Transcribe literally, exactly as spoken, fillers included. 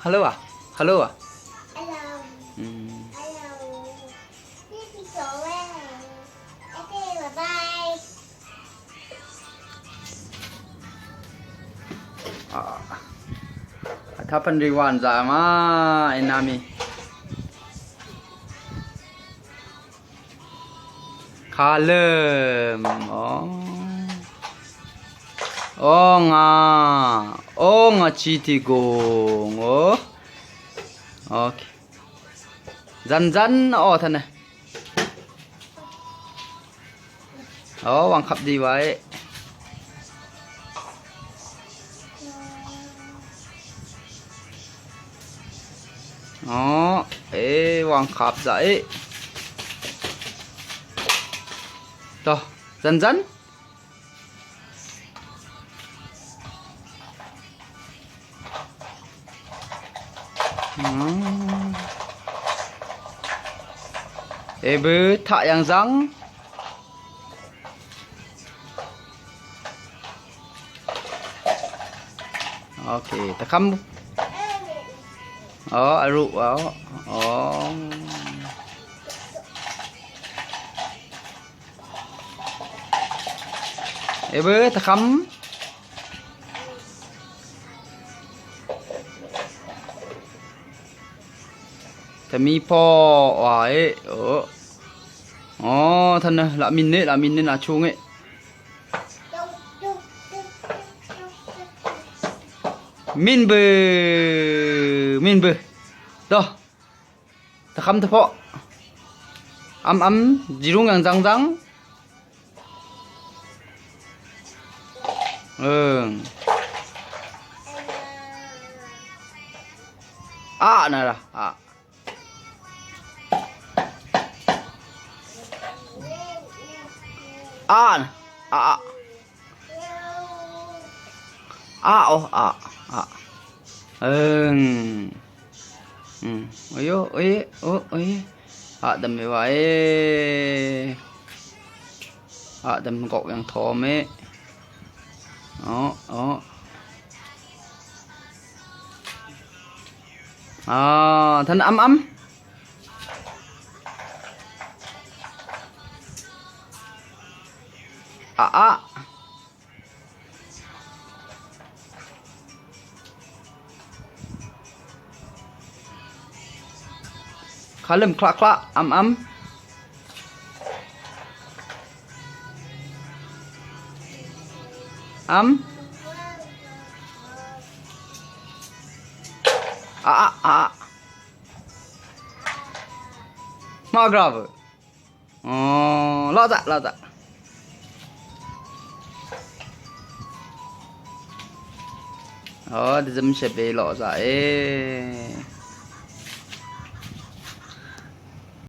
Hello à? Hello à? Hello. Ừm. Hello. This is Joel. Okay, bye bye. À, à, thapvn rì wàn zà ma, inami. Kaløm. Ong. Ong a. Ong a chiti gong. O. Ok. Zan zan o thane. O, wang khap di wai. O, e, wang khap za e. To, zan zan. Hmm. E bø taq yv̀ng zvng. Ok, tvkvm. O, aru, o, o. E bø tvkvm. Tvmi po wa e. O. O, tvn laq min ne, laq min ne, nà chung e. Min bø, min bø. To. Tvkvm tvpoq. Am am, jirung yv̀ng zvng zvng. Ong. A nara, a. A na, a, a. A, o, a, a. Ong. Hmm. Oyo, oye, o, oye. A dvm we wa e. A dvm gok yv̀ng tom e. O, o. A, tvn am am. A, a. Kaløm klaq klaq, am am. Am. A, a, a. Ma grave. O, loq zaq, loq zaq. O, dvzøm shvbe loq zaq e.